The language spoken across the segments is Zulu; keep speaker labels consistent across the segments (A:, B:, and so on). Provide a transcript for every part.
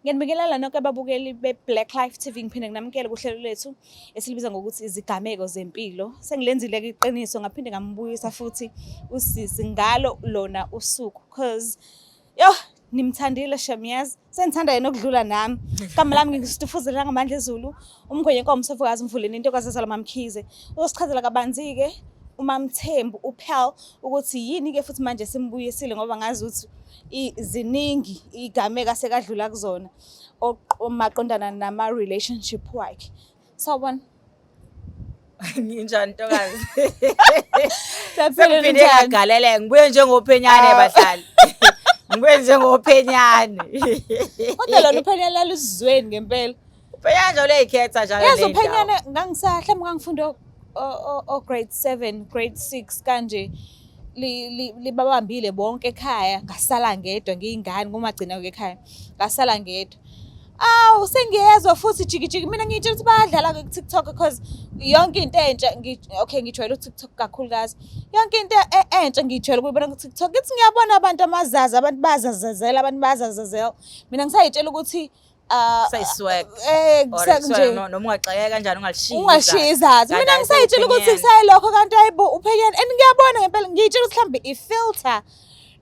A: Ngiyanibingelela nonke ababukeli be-Black Life TV, ngiphinde nginamukele kuhlelo lethu esilibiza ngokuthi izigameko zempilo. Sengilenzile-ke iqiniso, ngaphinde ngambuyisa futhi usisi ngalo lona usuku, cause yo, nimthandile shem, yazi sengithanda yena okudlula nami. Igama lami nginguSitufuzela ngamandla ezulu, umkhwenye nkomo sofukazi mvuleni intokazi ezalwa MaMkhize. Uzosichazela kabanzi-ke uMaMthembu uPearl ukuthi yini-ke futhi manje simbuyisile, ngoba ngazi ukuthi ziningi igameko asekadlula kuzona maqondana nama-relationship wakhe. Sawubona.
B: Nginjani, ntokazi?
A: Siyaphila.
B: Sengiphinde
A: Ninjani?
B: ngagaleleka, ngibuye njengophenyane.
A: Ah.
B: Bahlali, ngibuye njengophenyane.
A: Kodwa lona uphenyane laluzweni ngempela.
B: Uphenyane nje oleyikhetha njalo
A: Yazi,
B: le ndawo.
A: uphenyane mhlawumbe ngangifunda o grade 7, grade 6 kanje, libabambile bonke ekhaya, ngasala ngedwa ngiyingane kumagcina ke ekhaya, ngasala ngedwa. Awu, sengiyezwa futhi jiki jiki, mina ngiyitshela ukuthi bayadlala ku TikTok, because yonke into entsha okay, ngijwayele u-TikTok kakhulukazi. Yonke into entsha ngijwayele ukuyibona ku TikTok. Ngithi ngiyabona abantu amazazi, abantu bayazazazela, abantu bayazazazela. Mina ngisayitshela ukuthi
B: Sayiswag. Or
A: nje
B: noma ungaxakeka kanjani, ungalishiyi.
A: Ungashiyi izazi.
B: Kanti
A: Mina
B: hhayi,
A: ngisayitshela ukuthi
B: sewuphenyane.
A: kusayilokho, kanti hayibo, uphenyane. And ngiyabona ngempela, ngiyitshela ukuthi mhlawumbe i-filter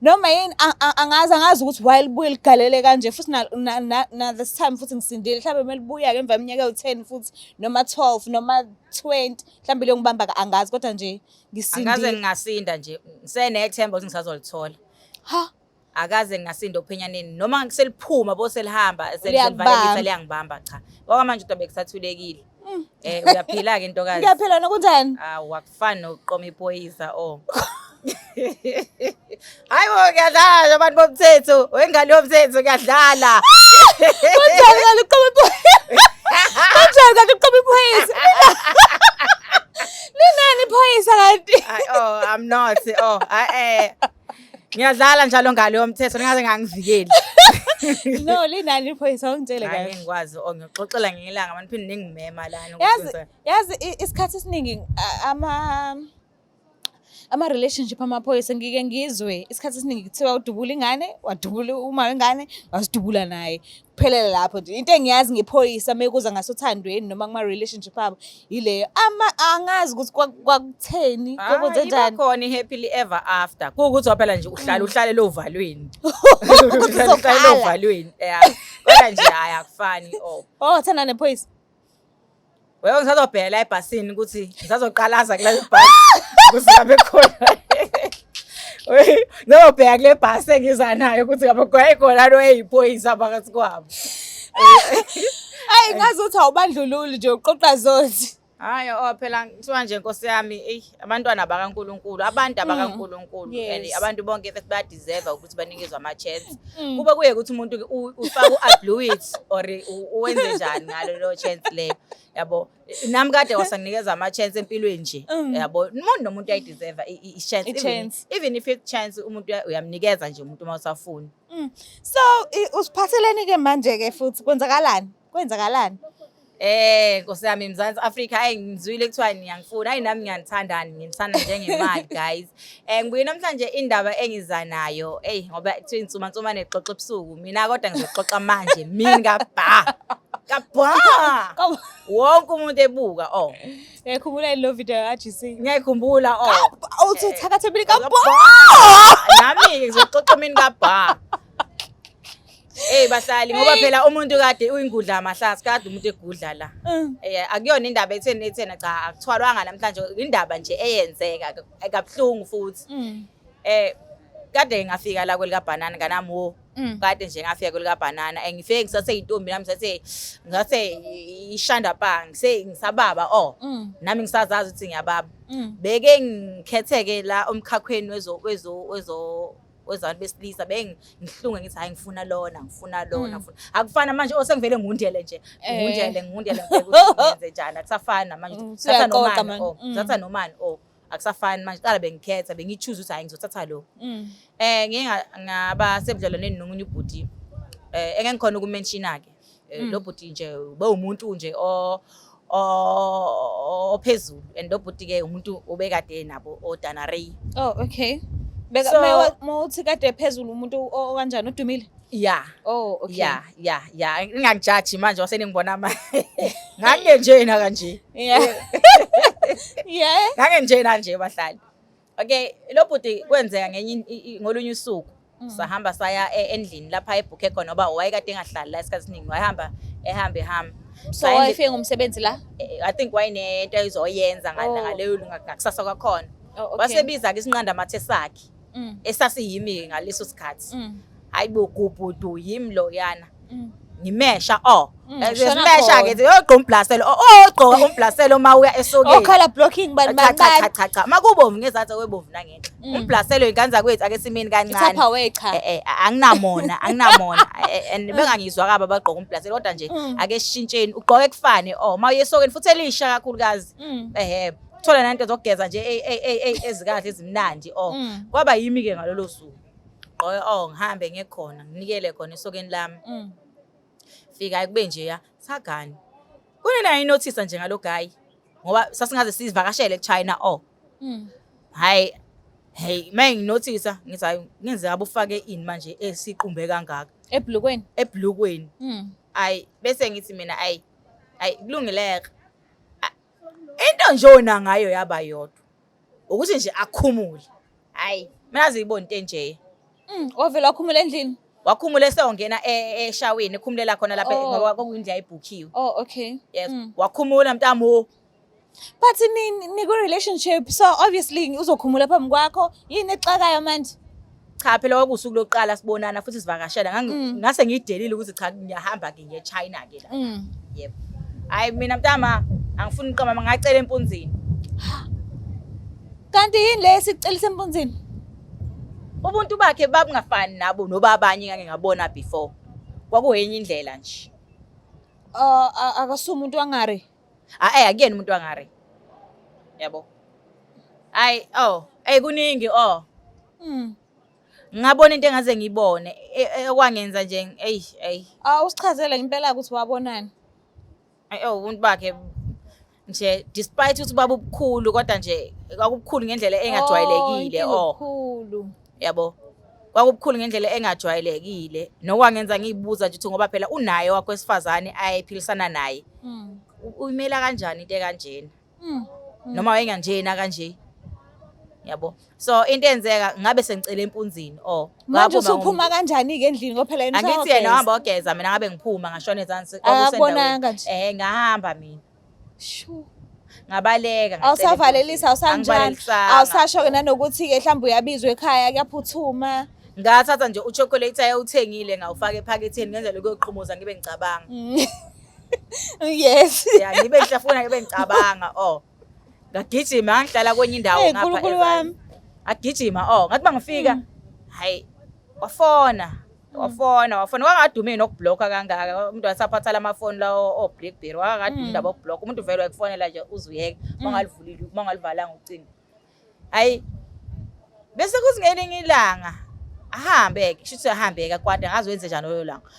A: noma yini, angazi ukuthi why libuye ligalele kanje futhi na this time futhi ngisindile. Mhlawumbe kumele libuya-ke emva kweminyaka ewu-10 futhi, noma 12, noma 20 mhlawumbe leyo ngibamba, angazi, kodwa nje
B: Angaze
A: ngisindile.
B: Ngingasinda nje, ngisenethemba ukuthi ngisazolithola.
A: Ha.
B: Akaze ngingasinda ophenyaneni, noma seliphuma bo selihamba
A: Liyakubamba.
B: selivalelisa, liyangibamba. Cha, okwamanje kodwa bekusathulekile. Uyaphila-ke, ntokazi?
A: Ngiyaphila, nokunjani?
B: Awu, akufani nokuqoma iphoyisa. Oh, hayi bo, kuyadlala nje abantu bomthetho, wengane yomthetho, kuyadlala.
A: Kunjani kanti uqoma iphoyisa? Kunjani kanti uqoma iphoyisa? Linani iphoyisa kanti?
B: Oh, I'm not. Oh, ngiyadlala njalo ngalo yomthetho, ningaze ngangivikeli.
A: No, linani iphoyisa, ungitshele
B: Hayi,
A: kahle.
B: ngikwazi. Oh, ngixoxela ngelanga manje, phinde ningimema lana ukuthi
A: Yazi,
B: ngize-
A: yazi, isikhathi esiningi ama relationship amaphoyisa, ngike ngizwe isikhathi esiningi kuthiwa udubula ingane, wadubula uma wengane, wasidubula naye, kuphelele lapho nje. Into engiyazi ngephoyisa mekuza ngasothandweni noma kuma relationship abo yileyo. Ama angazi ukuthi kwakutheni, kwakwenze
B: Ah, iba
A: njani.
B: khona i-happily ever after, kuwukuthi waphela nje uhlala uhlale ovalweni.
A: Ukuthi
B: Uhlale uhlale
A: uzokhala.
B: ovalweni, ya, kodwa nje hayi, akufani. Oh.
A: Oh, thanda nephoyisa.
B: Wewe, ngisazobheka la ebhasini ukuthi ngisazoqalaza kula bhasi ukuthi ngabe khona. Ngizobheka kule bhasi engiza nayo ukuthi ngabe khona lo eyiphoyisa phakathi kwabo.
A: Hayi, ngazi ukuthi awubandlululi nje, uqoqa zothi.
B: Hayi, oh, phela kuthiwa nje, Nkosi yami, eyi, abantwana bakaNkulunkulu, abantu abakaNkulunkulu, and abantu bonke futhi bayadeserve ukuthi banikezwe ama-chance. Kube kuye ukuthi umuntu ufake u-abluit or uwenze njani ngalo lo chance leyo. Yabo, nami kade wasanginikeza ama-chance empilweni nje. Yabo, umuntu nomuntu uyayideserve i-chance. Even,
A: I-chance.
B: even if i-chance umuntu uyamnikeza nje umuntu uma usafuna.
A: So usiphatheleni ke manje ke futhi, kwenzakalani? Kwenzakalani?
B: Nkosi yami, Mzansi Afrika, hayi, ngizwile kuthiwa niyangifuna. Hayi, nami ngiyanithandani, nginithanda njengemali, guys. Ngibuye namhlanje, indaba engiza nayo, ey, ngoba kuthiwa insuma nsumane exoxa ebusuku. Mina kodwa ngizoxoxa manje, mina kabha. Kabha. Wonke umuntu ebuka, oh.
A: Ngiyakhumbula lo video ka-GC.
B: Ngiyayikhumbula, oh.
A: Uthi uthakathe mina kabha.
B: Nami ngizoxoxa mina kabha. Ey bahlali, ngoba phela umuntu kade uyingudla amahlathi, kade umuntu egudla la. Akuyona indaba etheni ethena, cha, akuthwalwanga namhlanje, indaba nje eyenzeka kabuhlungu futhi. Kade ngafika la kwelika banana nganami wo. Kade nje ngafika kwelika banana, ngifike ngisaseyintombi nami, ngisase ishanda pa, ngise ngisababa, oh. Nami ngisazazi ukuthi ngiyababa. Beke ngikhetheke la omkhakhweni wezo wezabantu besilisa, bengihlunge ngithi hayi, ngifuna lona, ngifuna lona, ngifuna. Akufana manje osengivele ngundele nje, ngundele, ngundele, ngibheke ukuthi ngenze njani. Akusafani namanje. Thatha
A: Usuyaxoxa
B: nomani
A: manje.
B: oh, thatha nomani, oh, akusafani manje. Qala bengikhetha, bengichoose ukuthi hayi, ngizothatha lo. Ngike ngaba sebudlelwaneni nomunye ubhuti engengikhona ukumenshina ke. Lo bhuti nje bewumuntu nje o ophezulu, and lo bhuti ke umuntu obekade nabo oDana Ray.
A: Oh, okay. Beka mawuthi kade phezulu, umuntu okanjani, udumile?
B: Ya.
A: Oh, okay.
B: Ya, ningangijaji manje waseningibona manje. Ngangingenjena kanje. Ngangenjena nje bahlali. Okay, lo bhuti kwenzeka ngenye ngolunye usuku. Sahamba saya endlini lapha ebhukhe khona ngoba wayekade engahlali la isikhathi esiningi, wayehamba ehamba ehamba.
A: So wayefike ngomsebenzi la?
B: I think wayenento ayizoyenza ngaleyo ngakusasa kwakhona. Wasebiza-ke isinqanda mathe sakhe esasiyimi-ke ngaleso sikhathi. Hayi bo, gubhudu yimi loyana. Ngimesha oh.
A: Shona
B: Simesha-ke
A: khona.
B: uyogqoka umblaselo. Oh, ogqoka umblaselo uma uya esokeni.
A: Oh, colour blocking bani
B: Cha
A: bani
B: cha
A: bani.
B: cha cha cha. Makubomvu ngezathu kwebomvu nangenhla. Umblaselo ingane zakwethu ake simini kancane.
A: Tupperware cha.
B: Anginamona, anginamona. And bengangizwa kabi abagqoka umblaselo kodwa nje ake sishintsheni ugqoke kufane oh uma uye esokeni futhi elisha kakhulukazi. Ehhe. Thola nanto zokugeza nje ezikahle ezimnandi oh. Kwaba yimi ke ngalolo suku. Gqoke oh ngihambe ngekhona nginikele khona esokeni lami. Fika kube nje ya sagani. Kunina inothisa nje ngalo guy ngoba sasingaze sivakashele eChina oh. Hayi hey manginothisa ngithi hayi ngenzeka abufake ini manje esiqumbe kangaka
A: Ebhlukweni.
B: Ebhlukweni. Ayi bese ngithi mina ayi ayi kulungileke. Into nje ona ngayo yaba yodwa. Ukuthi nje akhumule. Hayi mina azibona into enje.
A: Wavela wakhumula endlini.
B: Wakhumula eseyongena eshaweni ekhumulela khona lapha ngoba kwakuyindlu ayibhukhiwe.
A: Oh, okay.
B: Yes. Wakhumula mntamo.
A: But ni ku relationship, so obviously uzokhumula phambi kwakho. Yini exakayo manje?
B: Cha phela kwakusuku lokuqala sibonana futhi sivakashela. Ngase ngiyidelile ukuthi cha ngiyahamba ke ngiye China ke la. Yebo. Hayi mina mntama angifuni uqoma ngacela empunzini.
A: Kanti yini le esicelisa empunzini?
B: Ubuntu bakhe babungafani nabo noba abanye ngake ngabona before. Kwakuyenye indlela nje.
A: Akasumuntu wangare.
B: Ah akuyena umuntu wangare. Yabo. Hayi oh, hey kuningi oh. Ngabona into engaze ngibone okwangenza nje ey ey.
A: Awusichazele ngempela ukuthi wabonani.
B: Ay oh ubuntu bakhe nje despite ukuthi baba ubukhulu kodwa nje kwakubukhulu ngendlela engajwayelekile
A: oh. Okukhulu.
B: Yabo. Kwakubukhulu ngendlela engajwayelekile nokwangenza ngiyibuza nje ukuthi ngoba phela unaye wakho wesifazane ayephilisana naye. Uyimela kanjani into ekanjena? Noma wayenganjena kanje. Yabo. So into enzeka ngabe sengicela empunzini oh.
A: Manje usuphuma kanjani ke endlini ngoba phela yena
B: Angithi yena uhamba ogeza mina ngabe ngiphuma ngashona ezansi
A: Akakubonanga nje.
B: Ngahamba mina.
A: Shu.
B: Ngabaleka.
A: Awusavalelisa awusanjani. Awusasho ke nanokuthi ke mhlawumbe uyabizwa ekhaya kuyaphuthuma.
B: Ngathatha nje uchocolate ayewuthengile ngawufaka ephaketheni ngenzela ukuyoqhumuza ngibe ngicabanga.
A: Yes.
B: Ya ngibe ngihlafuna ngibe ngicabanga oh. Ngagijima ngihlala kwenye indawo ngapha.
A: Nkulunkulu wami.
B: Agijima oh ngathi bangifika hayi wafona. Wafona wangadumi nokubhlocka kangaka umuntu wasaphatha lamafoni lawo o BlackBerry wangadumi indaba yokubhlocka umuntu vele wakufonela nje uzuyeke mangalivulile mangalivalanga ucingo. Hayi bese kuthi ngelinye ilanga ahambe ke shuthi ahambe ke kwada ngazi wenze njani lolo langa.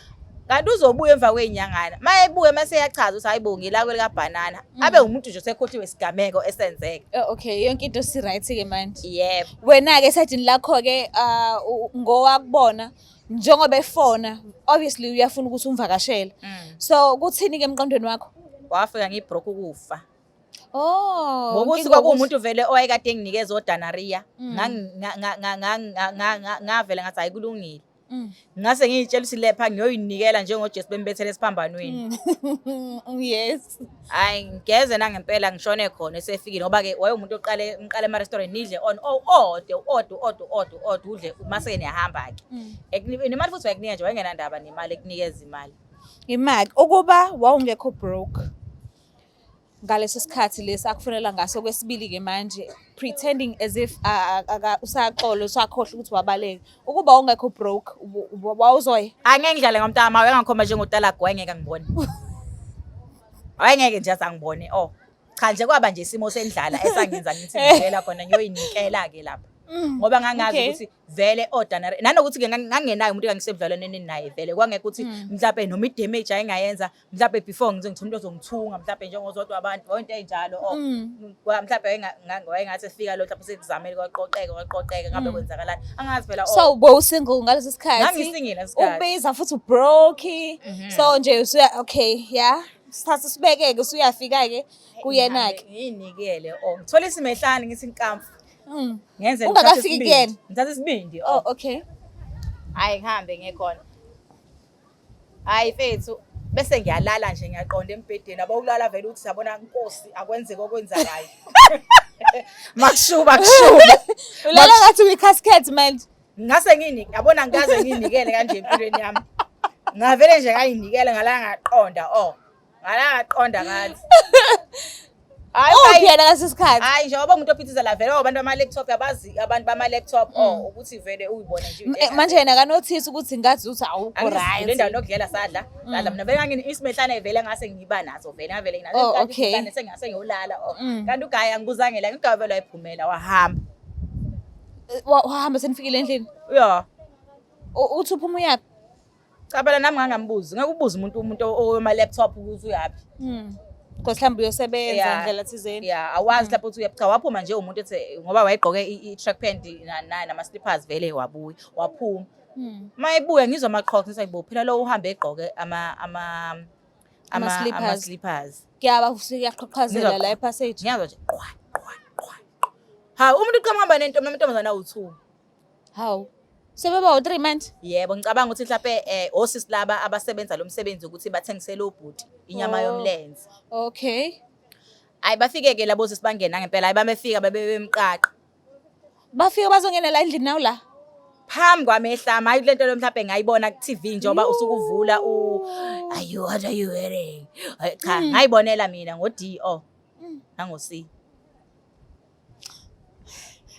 B: Kanti uzobuya emva kwezinyangana. Mayebuya mase eyachaza ukuthi hayibo ngilako lika banana. Abe umuntu nje osekhohliwe isigameko esenzeka.
A: Okay, yonke into si right ke manje.
B: Yebo.
A: Wena ke esayidini lakho ke ngowakubona njengoba efona obviously uyafuna ukuthi umvakashele. So kuthini ke emqondweni wakho?
B: Wafika ngibroke ukufa.
A: Oh,
B: ngokuthi kwakuwumuntu vele owayekade enginikeza odanaria. Ngavela ngathi hayi kulungile. Ngase ngiyitshela ukuthi lepha ngiyoyinikela njengoJesu bembethele esiphambanweni.
A: Yes.
B: Hayi ngigeze nangempela ngishone khona esefikile ngoba ke wayewumuntu oqale ngiqale ema restaurant nidle on oh ode ode ode ode ode udle mase niyahamba ke. Nemali futhi wayekunika nje wayengenandaba nemali ekunikeza imali.
A: Imali ukuba wawungekho broke ngaleso sikhathi lesi akufonela ngaso kwesibili ke manje pretending as if usaxola usakhohlwa ukuthi wabaleka ukuba ungekho broke wawuzoya.
B: Angeke ngidlale ngomntama wayengakhomba njengotalagu wayengeke angibone. Wayengeke nje azangibone oh. Cha nje kwaba nje isimo sendlala esangenza ngithi ngivela khona ngiyoyinikela ke lapha. Ngoba ngangazi ukuthi vele ordinary, nanokuthi-ke ngangingenayo umuntu engangisebudlelwaneni naye vele, kwangekho ukuthi mhlampe noma i-damage ayengayenza mhlampe before ngize ngithole umuntu ozongithunga mhlampe njengozodwa abantu into ey'njalo, or mhlampe wayengathi efika lo mhlampe sekuzamele kwaqoqeka kwaqoqeka ngabe kwenzakalani, angazi phela.
A: So bowusingle ngaleso sikhathi?
B: Ngangisingle ngaleso sikhathi.
A: Ukubiza futhi ubroke. So nje usuya, okay, yeah, sithathe sibekeke, usuyafika-ke kuyena-ke.
B: Ngiyinikele or ngithole isimehlane ngithi nkamfu. Ngenze
A: Ungakafiki
B: ngithathe isibindi.
A: kuyena?
B: Ngithatha isibindi.
A: Oh, okay.
B: Hayi, ngihambe ngekhona. Hayi mfethu, bese ngiyalala nje, ngiyaqonda embhedeni. Yabo ukulala vele uthi yabona Nkosi akwenzeke okwenzakayo. Makushuba kushuba.
A: Ulala ngathi uyi-casket manje.
B: Ngase ngini, yabona ngikaze nginikele kanje empilweni yami. Ngavele nje ngayinikela ngalala ngaqonda, oh. Ngalala ngaqonda ngathi. Hayi.
A: Uphi yena ngaleso sikhathi?
B: Hayi, njengoba umuntu ophithizela vele abantu bama-laptop, yabazi abantu bama-laptop, oh, ukuthi vele uyibone nje into.
A: Manje yena akanothisi ukuthi ngathi uthi awukho
B: Angizile
A: right?
B: endaweni yokudlela, sadla sadla. Mina vele ngangini isimehlane vele ngase ngiba naso vele ngavele nginaso.
A: Oh,
B: Kanti isimehlane sengase ngiyolala, oh. Kanti ugaya angibuzange la, ugaya vele wayiphumela wahamba.
A: Wahamba senifikile endlini?
B: Ya.
A: Uthi uphuma uyaphi?
B: Cha phela nami ngangambuzi, ngeke ubuze umuntu owema-laptop ukuthi uyaphi.
A: Because mhlawumbe uyosebenza ndlela thizeni.
B: Yeah, awazi lapho ukuthi uyaphi. Cha, waphuma nje umuntu ethi ngoba wayegqoke i-track pant nama-slippers vele, wabuya waphuma. Uma ebuya ngizwa amaqhoqho, ngithi ayibo phela lo uhambe egqoke
A: Ama-slippers.
B: ama-slippers.
A: Kuyaba kuyaqhaqhazela
B: Ngizwa
A: la epassage.
B: Ngiyazwa nje qwa qwa qwa qwa. Ha, umuntu uqhamuka hamba nentombi namantombazane awu-2.
A: Hawu. Sebeba u-3 manje?
B: Yebo, ngicabanga ukuthi mhlawumbe osisi laba abasebenza lo msebenzi ukuthi bathengisele ubhuti inyama yomlenze. Hayi, bafike-ke labo sisi bangena ngempela, hayi bamefika babe bemqaqa.
A: Bafike bazongena la endlini nawu la?
B: Phambi kwami ehlama, hayi lento lo mhlawumbe ngayibona ku-TV njengoba usuke uvula u ayu, what are you wearing? Hayi, cha, ngayibonela mina ngo-D O nango C.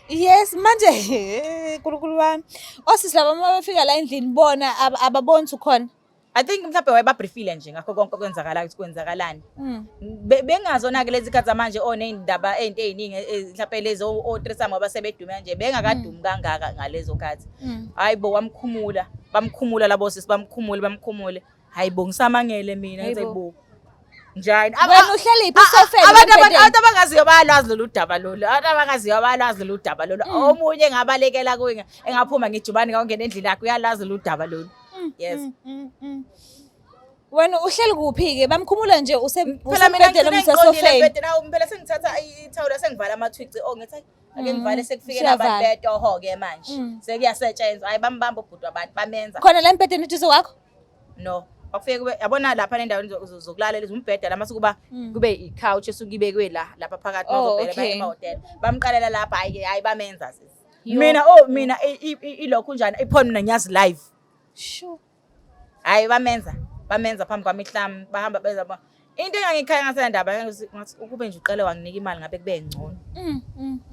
A: Yes, manje Nkulunkulu wami. Osisi laba uma befika la endlini bona ababoni ukuthi ukhona.
B: I think mhlawumbe wayebabriefile nje ngakho konke okwenzakalayo ukuthi kwenzakalani. Bengazona-ke lezi khathi zamanje oney'ndaba ey'nto ey'ningi, mhlawumbe lezi o-threesome ngoba sebedume kanje, bengakadumi kangaka ngalezo khathi. Hhayi bo, wamkhumula, bamkhumula labo sisi, bamkhumule, bamkhumule. Hhayi bo, ngisamangele mina, ngithi
A: Hayibo.
B: bo. Njani?
A: Wena uhleli phi esofeni?
B: Abantu
A: embhedeni?
B: Abantu abangaziyo bayalwazi lolu daba lolu. Abantu abangaziyo bayalwazi lolu daba lolu. Omunye engabalekela kuye engaphuma ngejubane ngawungena endlini yakhe uyalazi lolu daba lolu. Yes.
A: Wena uhleli kuphi-ke? Bamkhumula nje
B: Phela mina
A: usembhedeni
B: ngigcine
A: noma
B: ngiqondile
A: usesofeni?
B: embhedeni, awu phela sengithatha ithawula sengivala amathwici, oh, ngithi ake ngivale sekufikela
A: Usuyavala.
B: abantu betoho-ke manje. Sekuyasetshenzwa, hayi bambamba ubhuti wabantu bamenza.
A: Khona la embhedeni eduze kwakho?
B: No. Kwakufike kube yabona lapha endaweni zokulala lezi umbheda la mase kuba kube i-couch esuke ibekwe la lapha phakathi
A: Oh,
B: mawuzobheka emahhotela. Bamqalela lapha, hayi hayi bamenza sisi.
A: Yo.
B: Mina, oh, mina ilokhu njani iphone mina ngiyazi live.
A: Sure.
B: Hayi bamenza phambi kwami ihlami bahamba beza into engangikhaya ngasendaba ngathi ukube nje uqale wanginika imali ngabe kube ngcono.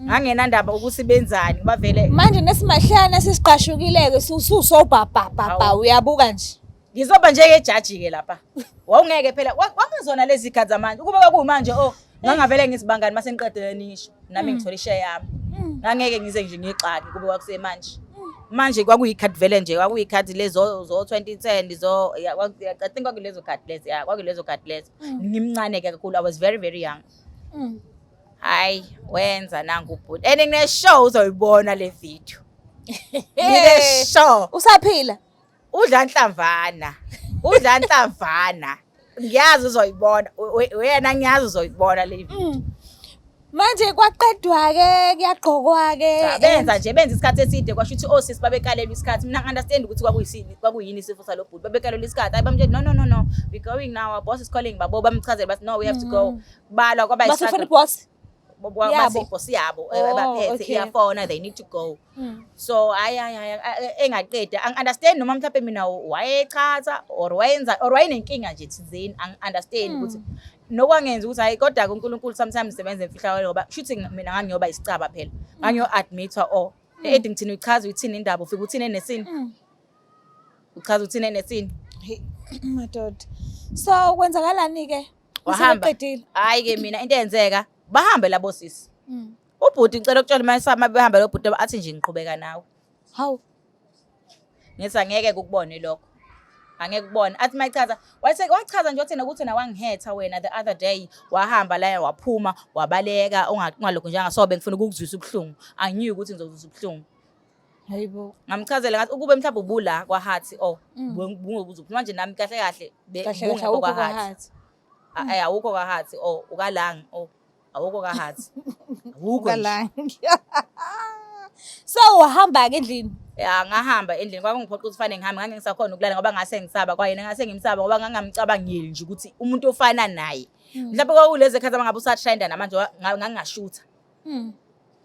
B: Ngangenandaba ukuthi benzani bavele.
A: Manje nesimahlana sesiqashukile-ke ususobhabhabhabha
B: Hawu.
A: uyabuka nje.
B: Ngizoba njengejaji-ke lapha. Wawungeke phela kwangezona lezi khathi zamanje. Ukuba kwakuyimanje, oh, ngangavele ngithi bangani mase ngiqedile nisho nami ngithola ishare yami. Ngangeke ngize nje ngixake kube kwakusemanje. Manje kwakuyikhathi vele nje kwakuyikhathi lezo zo 2010 zo yeah, I think kwakulezo khathi lezo, yeah, kwakulezo khathi lezo. Ngimncane ke kakhulu, I was very very young. Hayi wenza nangu ubhuti. And ngine show uzoyibona le video. Ngine show.
A: Usaphila?
B: Udla nhlamvana. Udla nhlamvana. Ngiyazi uzoyibona. Wena ngiyazi uzoyibona le video.
A: Manje kwaqedwa-ke kuyagqokwa-ke.
B: Cha, benza nje benza isikhathi eside, kwasho ukuthi osisi babekalelwa isikhathi. Mina ngi-understand ukuthi kwakuyini isifo salo bhuti, babekalelwa isikhathi. Hayi bamtshela no no no no, we going now, our boss is calling, babo bamchazela bathi no, we have to go. Balwa kwaba
A: Base ufuna iboss?
B: Bathi iboss yabo
A: Oh,
B: ebaphethe iyafona, they need to go. So hayi hayi hayi engaqedi angi-understand noma mhlawumbe mina wayechatha or wayenza or wayenenkinga nje thizeni, angi-understand ukuthi nokwangenza ukuthi hayi kodwa-ke uNkulunkulu sometimes sebenza emfihlakalo ngoba shuthi mina ngangiyoba isicaba phela ngangiyo-admit-wa or e-Addington uchaza uthini indaba ufike uthini enesini uchaza uthini enesini.
A: Hey, madoda. So kwenzakalani-ke?
B: Wahamba.
A: Usebeqedile?
B: Hhayi-ke mina into eyenzeka bahambe labo sisi. Ubhuti ngicela ukutshela uma esama behamba lo bhuti athi nje ngiqhubeka nawe.
A: Hawu.
B: Ngithi angeke kukubone lokho. Angeke kubone. Athi mayichaza, wayese wachaza nje wathi nokuthi na wangihetha wena the other day wahamba la waphuma wabaleka ungalokhu nje angasobe ngifuna ukukuzwisa ubuhlungu. I knew ukuthi ngizokuzwisa ubuhlungu.
A: Hayibo.
B: Ngamchazela ngathi ukube mhlawumbe ubula kwaHathi oh bungokuza manje nami kahle kahle
A: Kahle kahle awukho kwaHathi.
B: Ay awukho kwaHathi oh ukalang oh awukho kaHathi. Awukho nje.
A: Kalangi. So wahamba ke endlini.
B: Ya ngahamba endlini kwakungiphoqa ukuthi fanele ngihambe ngange ngisakhona ukulala ngoba ngase ngisaba kwayena ngase ngimsaba ngoba ngangamcabangeli nje ukuthi umuntu ofana naye. Mhlawumbe kwakulezi khathi abangabe usatrenda namanje ngangingashutha.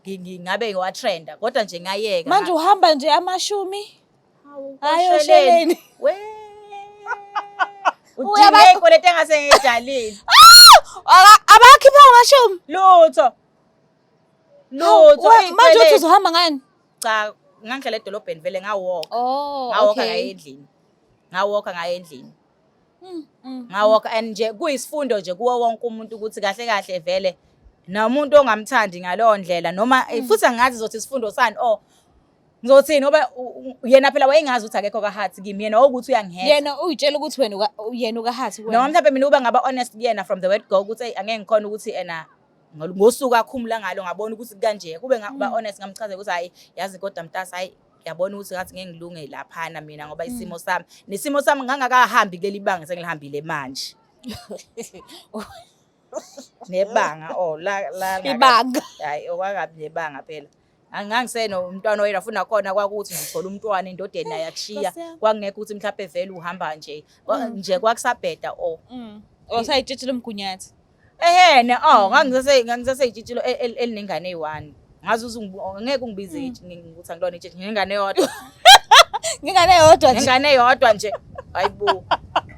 B: Ngingabe ngiwatrenda kodwa nje ngayeka.
A: Manje uhamba nje amashumi.
B: Hawu,
A: Hayi,
B: osheleni.
A: osheleni.
B: We.
A: Uyaba-
B: Udinga ikweleti engase ngiyidalile.
A: Abakhipha amashumi.
B: Lutho. Lutho.
A: Manje uthi
B: iy'kweleti.
A: uzohamba ngani?
B: Cha, ngangihlala edolobheni vele ngawalk.
A: Oh,
B: Ngawalka ngaya endlini. Ngawalka ngaya endlini. Ngawalka and nje kuyisifundo nje kuwo wonke umuntu ukuthi kahle kahle vele nomuntu ongamthandi ngaleyo ndlela noma futhi angazi zothi isifundo sani oh ngizothini ngoba yena phela wayengazi ukuthi akekho kaHathi kimi yena wawukuthi uyangihetha.
A: Yena uyitshela ukuthi wena yena ukaHathi kuwena.
B: Noma mhlawumbe mina uba ngaba honest kuyena from the word go ukuthi hey angeke ngikhona ukuthi ena ngosuku akhumula ngalo ngabona ukuthi kanje kube ngaba honest ngamchazela ukuthi hayi yazi kodwa mntasa hayi ngiyabona ukuthi ngathi ngeke ngilunge laphana mina ngoba isimo sami nesimo sami ngangakahambi kuleli banga sengilihambile manje. Nebanga oh la la
A: Ibanga.
B: Hayi okwakabi nebanga phela. Angangiseno umntwana oyedwa futhi nakhona kwakuthi ngithola umntwana endodeni naye akushiya
A: Nkosi yami.
B: kwakungekho ukuthi mhlawumbe vele uhamba nje nje kwakusabheda oh.
A: Osayitshitshi lomgunyathi.
B: Ehene oh ngangisase itshitshilo elinengane eyi-1. Ngazi ukuthi ngeke ungibize ukuthi angilona itshitshi nginengane eyodwa.
A: Ngingane eyodwa nje.
B: Ngengane eyodwa nje. Hayibo.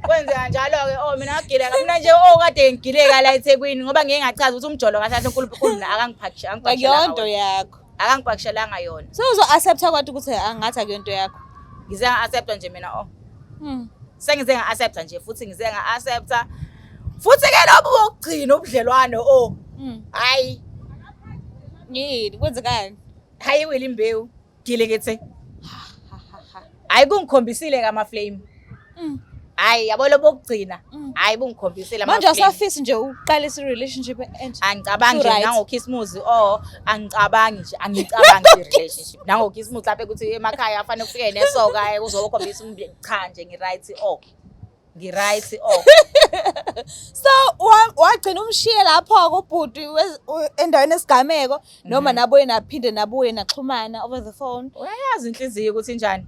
B: Kwenzeka njalo-ke oh mina ngagileka mina nje oh kade ngigileka la eThekwini ngoba ngeke ngachaza ukuthi umjolo kahle kahle uNkulunkulu mina akangipakishelanga
A: Akuyonto yakho.
B: Akangipakishelanga yona.
A: So uzo accepta kwathi ukuthi angathi akuyonto yakho.
B: Ngize nga-accepta nje mina oh. Sengize nga-accepta nje futhi ngize nga-accepta. Futhi ke lobu bokugcina ubudlelwano oh. Hayi.
A: Yini kwenzekani?
B: Hayi wili imbewu. Gile ngithi. Hayi kungikhombisile ke ama flame. Hayi yabo lobo bokugcina. Hayi bungikhombisile ama
A: Manje
B: flame.
A: awusafisi nje ukuqalisa i-relationship entsha.
B: Angicabangi nje
A: Right.
B: nangokhisimuzi oh angicabangi nje angicabangi i-relationship nangokhisimuzi lapha ukuthi emakhaya afanele kufike nesoka kuzokhombisa cha nje ngi-right oh ngi-right oh.
A: So wagcina umshiye lapho kubhuti endaweni esigameko noma nabuye naphinde nabuye naxhumana over the phone.
B: Uyayazi inhliziyo ukuthi injani?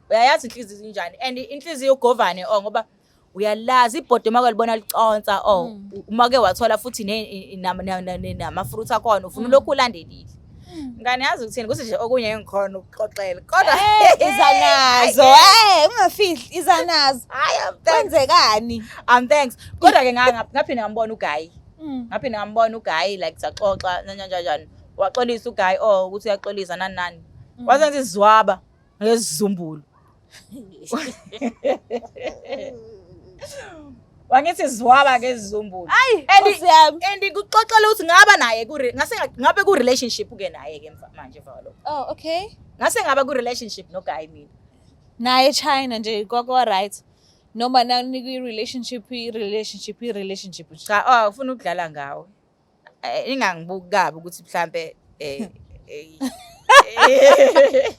B: Uyayazi inhliziyo injani? And inhliziyo ugovane oh ngoba uyalazi ibhodo uma kwalibona liconsa oh uma ke wathola futhi nama-fruit akhona ufuna ulokhu ulandelile. Ngane yazi ukuthini ukuthi nje okunye engikhona ukuxoxela kodwa
A: Iza nazo, hey ungafihli iza nazo.
B: Hayi, I'm thanks.
A: Kwenzekani?
B: I'm thanks. Kodwa ke ngaphinde ngambona uGuy. Ngaphinde ngambona uGuy like saxoxa nanjanjani. Waxolisa uGuy oh ukuthi uyaxolisa nani nani. Wasenza izwaba ngesizumbulu. Wangithi zwaba ngesizumbulu.
A: Ayi,
B: And
A: Nkosi yami.
B: and kuxoxela ukuthi ngaba naye ku ngase ngabe ku relationship ke naye ke manje emva kwalokho.
A: Oh, okay.
B: Ngase ngaba ku relationship no guy mina.
A: Naye China nje kwakwa right. Noma nanikwi relationship, i-relationship, i-relationship nje.
B: Cha, oh ufuna ukudlala ngawe. Ingangibuki kabi ukuthi mhlambe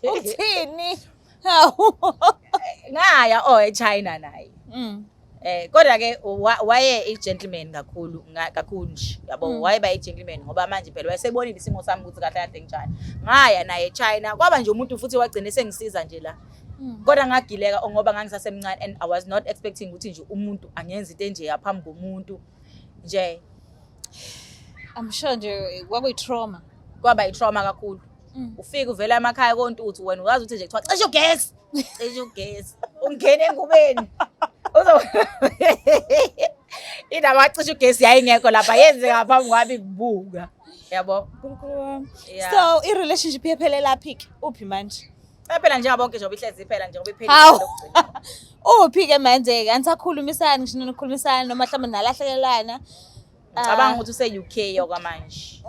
A: Uthini? Hawu.
B: Ngaya oh eChina naye. Kodwa ke waye i-gentleman kakhulu kakhulu nje yabo waye ba i-gentleman ngoba manje phela wayesebonile isimo sami ukuthi kahle kahle nginjani. Ngaya naye eChina kwaba nje umuntu futhi wagcina esengisiza nje la. Kodwa ngagileka ngoba ngangisasemncane and I was not expecting ukuthi nje umuntu angenza into enje yaphambi komuntu nje.
A: I'm sure nje kwakuyi trauma.
B: Kwaba i-trauma kakhulu. Ufike uvela emakhaya kontuthu wena uyazi ukuthi nje kuthiwa cishe ugesi. Cishe ugesi. Ungena engubeni. Indaba yacishe ugesi yayingekho lapha yenzeka phambi kwami ngibuka. Yabo.
A: Nkulunkulu wami.
B: Yeah.
A: So i-relationship iyaphelela phi ke? Uphi manje?
B: Phela njengoba bonke njengoba ihlezi iphela njengoba iphelile
A: Hawu.
B: lokugcina.
A: Uphi ke manje ke? Anisakhulumisani ngisho nikhulumisana noma mhlawumbe nalahlekelana.
B: Ngicabanga ukuthi use-UK okwamanje.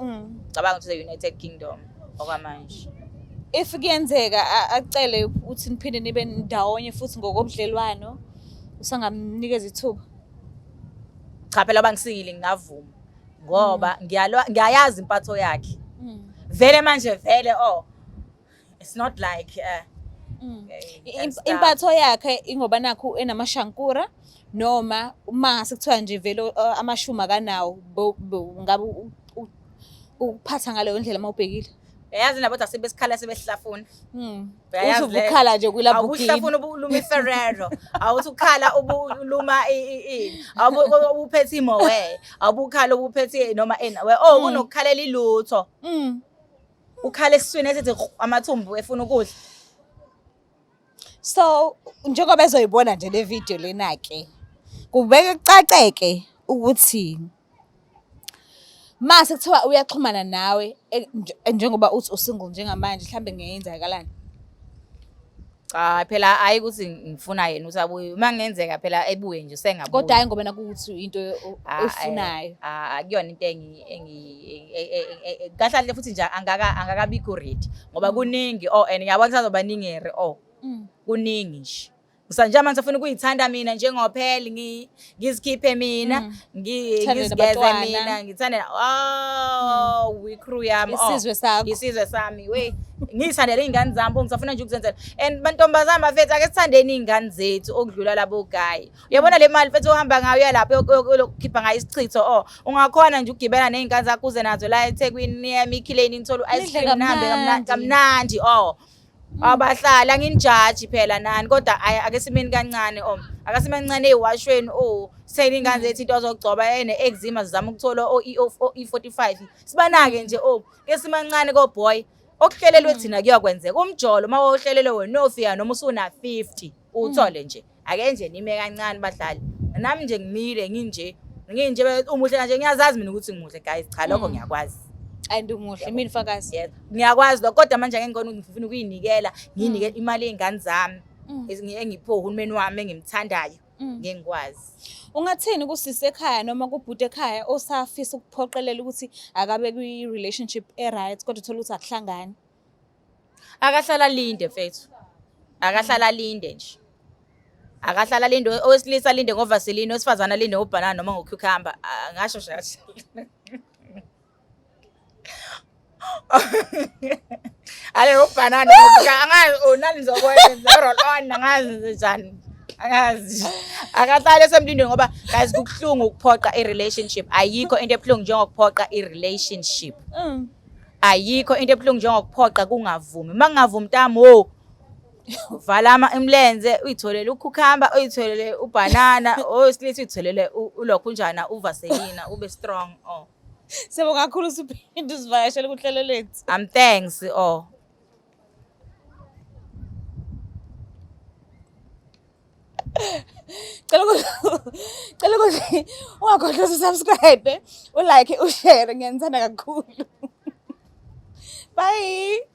B: Ngicabanga ukuthi use-United Kingdom okwamanje.
A: If kuyenzeka acele ukuthi niphinde nibe ndawonye futhi ngokobudlelwano, usangamnikeza ithuba?
B: Cha phela bangisile ngingavuma ngoba ngiyalwa ngiyayazi impatho yakhe. Vele manje vele oh it's not like and stuff.
A: Impatho yakhe ingoba nakhu enamashankura noma uma ngase kuthiwa nje vele amashumi akanawo ngabe ukuphatha ngaleyo ndlela uma ubhekile.
B: Yazi nabo ukuthi asebesikhala sebehlafuna.
A: Uyayazi Uthi ubukhala nje kwilabhukini.
B: Awuhlafuna ubuluma iFerrero. Awuthi ukhala ubuluma ini. Awubuphethe imowe. Awubukhala ubuphethe noma ena. Oh kunokukhalela ilutho. Ukhala esiswini esithi amathumbu efuna ukudla.
A: So njengoba ezoyibona nje le video lena ke kubeke kucaceke ukuthi mase kuthiwa uyaxhumana nawe njengoba uthi usingle njengamanje mhlambe ngeyenzakalani?
B: Cha phela hayi ukuthi ngifuna yena ukuthi abuye. Uma kungenzeka phela ebuye nje usengabuya.
A: Kodwa hayi ngoba nakuthi into oyifunayo.
B: Akuyona into engi engi kahle kahle futhi nje angakabikho ready ngoba kuningi oh and ngiyabona kusazoba ningi oh. Kuningi nje. Ngisanje manje ngifuna ukuyithanda mina njengophela ngizikhiphe mina ngizigeze mina ngithande oh we crew yami
A: oh isizwe sakho
B: isizwe sami we ngiyithandele iy'ngane zami ngisafuna nje ukuzenzela and bantombazane bafethu ake sithandeni iy'ngane zethu okudlula labo guy uyabona le mali mfethu ohamba ngayo uya lapho uyokhipha ngayo isichitho oh ungakhona nje ukugibela ney'ngane zakho uze nazo la eThekwini niye emikhileni nithole u-ice cream nihambe kamnandi oh Abahlali anginijaji phela nani kodwa ake simeni kancane oh akasimeni kancane eziwashweni oh sitheni ingane zethu into azogcoba ene eczema sizama ukuthola o E45 sibanake nje oh ke simancane ko boy okuhlelelwe thina kuyakwenzeka umjolo uma uhlelelwe wena ofika noma usuna 50 uthole nje ake nje nime kancane bahlali nami nje ngimile nginje nginje umuhle kanje ngiyazazi mina ukuthi ngimuhle guys cha lokho ngiyakwazi
A: and umuhle mina fakazi.
B: Yes ngiyakwazi lokho kodwa manje angeke ngikona ngifuna ukuyinikela ngiyinike imali yey'ngane zami engiphiwe uhulumeni wami engimthandayo ngeke ngikwazi.
A: Ungathini kusisi ekhaya noma kubhuti ekhaya osafisa ukuphoqelela ukuthi akabe kwi-relationship e-right kodwa uthole ukuthi akuhlangani?
B: Akahlala alinde mfethu. Akahlala alinde nje. Akahlala alinde owesilisa alinde ngovaseline, owesifazane alinde ngobhanana noma ngocucumber. Ngasho nje. Ale ubhanana angazi unani nizokwenza roll on angazi njani. Angazi. Akahlale esemlindweni ngoba guys kubuhlungu ukuphoqa i-relationship. Ayikho into ebuhlungu njengokuphoqa i-relationship. Ayikho into ebuhlungu njengokuphoqa kungavumi. Uma kungavumi mntami wo vala imlenze uyitholele ukhukhamba uyitholele ubhanana owesilisa uyitholele ulokhunjana uvaselina ube strong oh.
A: Siyabonga kakhulu siphinde usivakashele kuhlelo lethu.
B: I'm thanks oh.
A: Cela ukuthi ungakhohlwa usubscribe, ulike, ushare, ngiyanithanda kakhulu. Bye.